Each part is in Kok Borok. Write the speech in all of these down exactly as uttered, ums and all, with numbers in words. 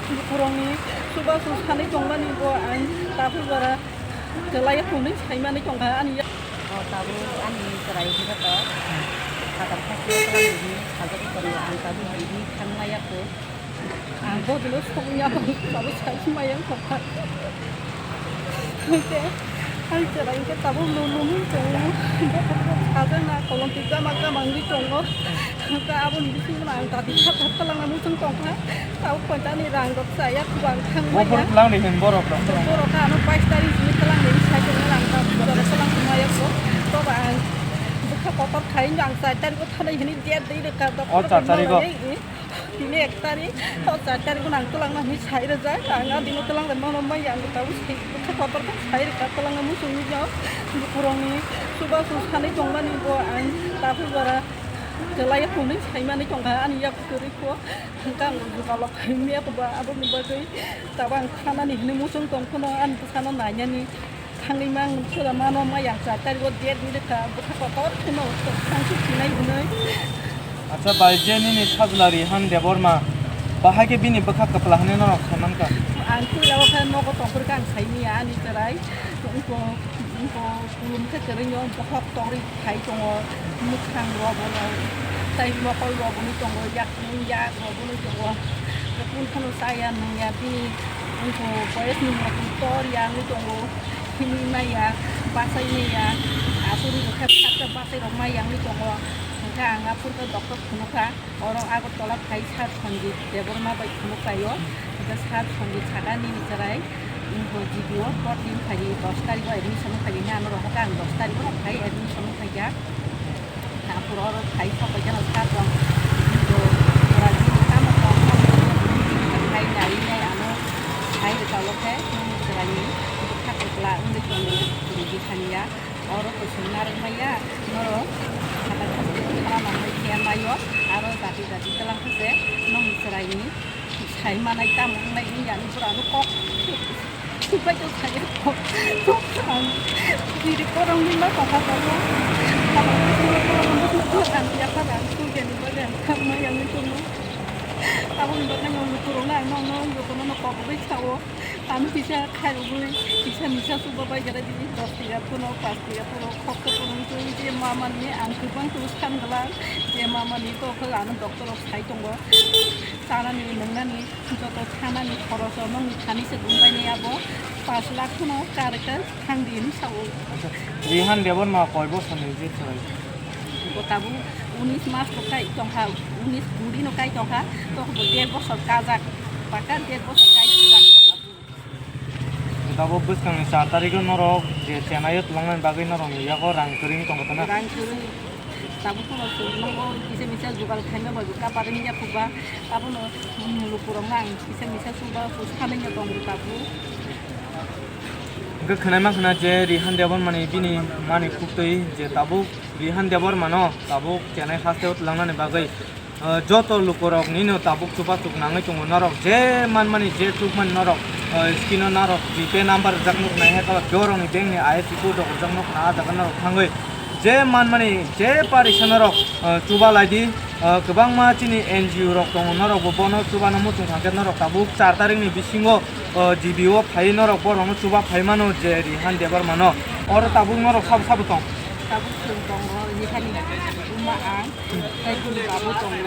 Bukurokni chubachu sanwi tongmani bo ang tabuk jora kwlaiya hwnwi saimani tongkha ani yak. O tabuk ani chwrai hwnkhe to phatar khasio twlang bini sajagwi tongo, ang tabuk bini thangmaya kho. Ang bo bino songya bo tabuk saimaya tongkha. Hwnkhe ang chwrai hwnkhe tabuk lulumwi tongo. Bokhorok sajakna kolom twijama gama wngwi tongo. Hwnkhe aboni bisingo ang dadi kha kha twlangna muchung tongkha. Tabuk poitani rang rok chaya kubang thang maya. Bokhorok twlang de hin borok rok. Borok ano bais tarik ni twlang de sai tongna rang tabuk jora twlang maya ko. Toba ang bwkha kotor khai ang char tarik o thanai hini date dei rwkha. O char tarik o. Tini ek tarik, o char tarik o nang twlang nang sai rwjak, ang a dino twlang rwma rwma yang tabuk sai bwkha kotor kha sai rwkha twlang muchung ni jok, bukurokni chubachu sanwi tongmani bo ang tabuk jora kwlaiya hwnwi saimani tongkha ani yak kwrwi kho, hwnkhe ang jugalok khaimya kho ba aboni bagwi tabuk ang thanani hwnwi muchung tong phano ani bwsano nainani. Thangwi mang sora mano ma yang char tarik o date ni rwkha bwkha kotor phano thangsi sinai hwnwi. Acha bai je nini sajla Rihan Debbarma bahai khe bini bwkha kwpla hwnwi norok sai mankha. Ang puila o khe nogo tongphuru khe ang saimanya ani chwrai wngkho wngkho kulum khe kwrwino bokhok tongwi phai tongo mwkhang rok bono tei mokol rok boni tongo yak yak rok boni tongo kunu kheno chaya nungya bini wngkho boyes ni motom tor ya wngwi tongo. Himwi maya, bachai maya, aswk wngkha khe bwsakhe bachai rok maya wngwi tongo. Hwnkhe ang aphuru khe doctor phunukha, oro Agartala phai sir Sanjit Debbarma bai phunukpaio. Hwnkhe sir Sanjit sakha nini chwrai wngkho G B o boarding phaidi dos tarikh o admission phaidi hinwi ano rohorkha ang dos tarikh o phai admission phaikha. Aphuru oro phai sok bai jano sir rok wngkho, pura bini tamo tong tamo tong bini khai nai nai ano sai rwkha o khe nini chwraini bwkha kwpla wngwi tongo rwdi thangya. Oro kusung narwk maya norok sakha sakha khara nangwi khe maio aro jati jati twlang khe se nokni chwraini sai manai tamo wngnai wngya ani bwrano kok. Chubai to sai kok. Ang diri korang ni ma kok kok. Ang ya pa ang tu gani ba gani kha ma yang tu. Aboni bagwi ang lukurokno ang nokno lukurokno kok bai sao. Ang kisa khairogwi kisa misa suba bai jara di dos tiga puno pas tiga puno kok kok puno twi je mamani ang kubang tu san gala je mamani to khe ano doctor rok sai tongo. Chanani nwngnani joto thanani khoroso nokni thani se gumbainai abo pas lakh phano charwkha thangdi hinwi sao. Rihan Debbarma koi bosor ni je chwrai? Bo tabuk unis mas bo kai tongkha, unis buri no kai tongkha, tokbo der bosor kajak, paka der bosor kai tongkha tabuk. Tabuk bwskangni char tarikh o norok je Chennai o twlangnani bagwi norokni yago rang kwrwini tongkha na? Rang kwrwi. Tabuk phano chwng nogo kisa misa jugal khaima bai bo kapar wngya khuba. Abono, mm, lukurokno ang kisa misa chuba chusa khanwi tongo tabuk. Hwnkhe khwnaima khwna je Rihan Debbarmani bini mani khuktwi je tabuk Rihan Debbarmano tabuk Chennai hasteo twlangnani bagwi, ah, joto lukuroknino tabuk chubachu nangwi tongo. Norok je manmani je chukmani norok, ah, screen o norok GPay number rijak nuknai hai khe borokni bank ni I F S C code rok rijak nukna ah jaga norok thangwi je manmani je parisa norok, ah, chuba laidi, ah, kwbangma chini N G O rok tongo, norokbo bono chubano muchung thangkhe norok tabuk char tarikni bisingo, ah, G B o phaiwi norok borokno chuba phai mano je Rihan Debbarmano. Oro tabuk norok sabo sabo tong? Tabuk chwng tongo, Rihan ni buma ang, tei bini babu tongo,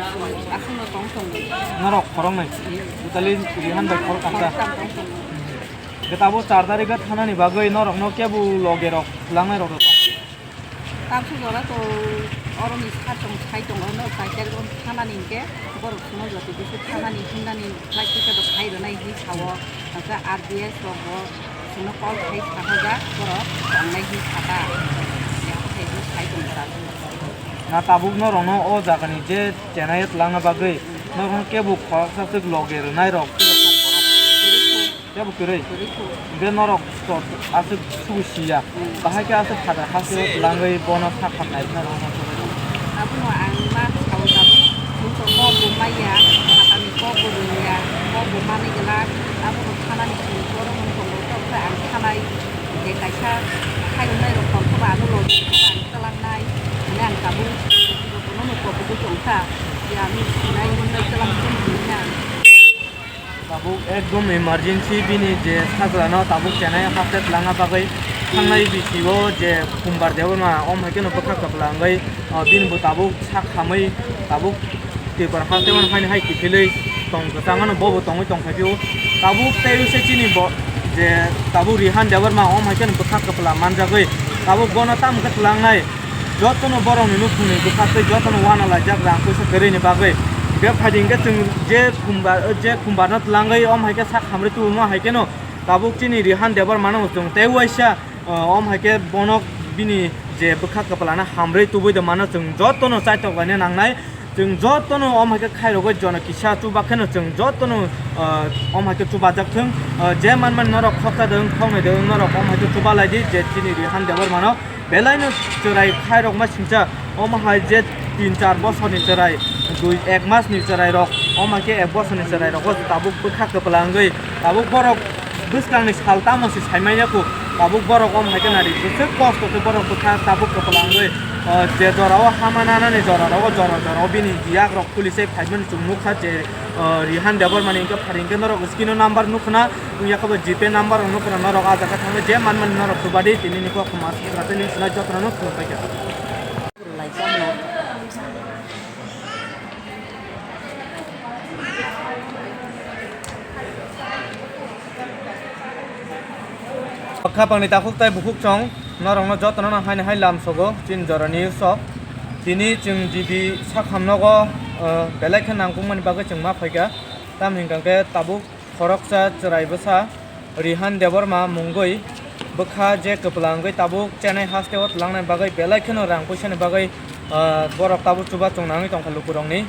aswkno tong tongo. Norok khoroknwi? Totally Rihan bai khoroktham ta? Khoroktham tong tongo. Hwnkhe tabuk char tarikh o thanani bagwi norokno kebo loge rok langnai rok tong? Tamsuk jora to oroni sar tong sai tongo, no char tarikh o thanani hinkhe borok chwngno jotoi bisu thanani himnani flight ticket rok khai rwnai hinwi sao. Hwnkhe R B S rok bo chwngno call khai sahajak borok tongnai hinwi sakha. Eko khe hinwi sai tongo tamsuk jora. Na tabuk norokno o jagani je Chennai o twlangna bagwi norokno kebo khoroksa swk loge rwnai rok tei rok tong borok? Kwrwi kho. Kebo kwrwi? Kwrwi kho. Hwnkhe norok to aswk sugu siya. Hmm. Bahai khe aswk phatar hasteo twlangwi bono sakhamnai rwna rwna bagwi. Abono ang ma sao tabuk, chwng to kok bo maya, sakani kok bo rwngya, kok bo manwi glak, abono thanani chwng borok wng tongo, tok khe ang thanai je kaisa khairoknai rok tong khe ba ano logi khe ba ang twlangnai hwnwi ang tabuk jotono no kok bo tong kha, je ano sinai hwnwi twlang khe hwnwi ang. Tabuk ekdom emergency bini je sajlano tabuk chenai haste twlangna bagwi thangnai bisio je Khumbar Debbarma om hai kheno bwkha kwpla wngwi, o, bini bo tabuk sak hamwi tabuk Tipra haste mano haini hai kiphilwi tong kwchangmano bobo tongwi tongphai phio. Tabuk tei se chini bo je tabuk Rihan Debbarma om hai kheno bwkha kwpla manjagwi tabuk bono tamo khe twlangnai. Jotono borokni nukhungni bwkhaktwi jotono uanalaijak rang puisa kwrwini bagwi. Hwnkhe phaidi hwnkhe chwng je Khumbar, je Khumbarno twlangwi om hai khe sak hamrwi tubuma hai kheno tabuk chini Rihan Debbarmano chwng tei uaisa, o, om hai khe bono bini je bwkha kwplano hamrwi tubui tongmano chwng jotono chaitok laina nangnai. Chwng jotono om hai khe khairogwi jono kisa chuba kheno chwng jotono, ah, om hai khe chubajak thung. Ah, je manmani norok khoksa de wng, khoknwi de wng, norok om hai khe chuba lai di je chini Rihan Debbarmano belaino chwrai khairokma singcha. Omo hai je tin char bosorni chwrai, dui ek masni chwrairok, om hai khe ek bosorni chwrairok o tabuk bwkha kwpla wngwi tabuk borok bwskangni sal tamo se saimanya kho, tabuk borok om hai khe nari bwswk kosto khe borok bwkha tabuk kwpla wngwi, o, je jorao hama nanani jora rogo jora jorao bini yakrok khuli se phaimani chwng nukha je, o, Rihan Debbarmani hwnkhe pharing khe norok screen o number nukhna, wngya khe bo GPay number rok nukhna norok ah jaga thangwi je manmani norok chuba di tini ni kok ma sitra tini sinai jotono khulumpai kha. Khapangni takhuk tei bukhuk chwng norokno jotono no haini hai lamsogo chini jorani sok. Tini chwng GB sakhamnogo, o, belai khe nangkukmani bagwi chwng ma phaikha. Tamni hwnkha khe tabuk khoroksa chwrai bwsa Rihan Debbarma mungwi bwkha je kwpla wngwi tabuk chenai haste o twlangnai bagwi belai kheno rang puisani bagwi, ah, borok tabuk chuba chwng nangwi tongkha lukurokni.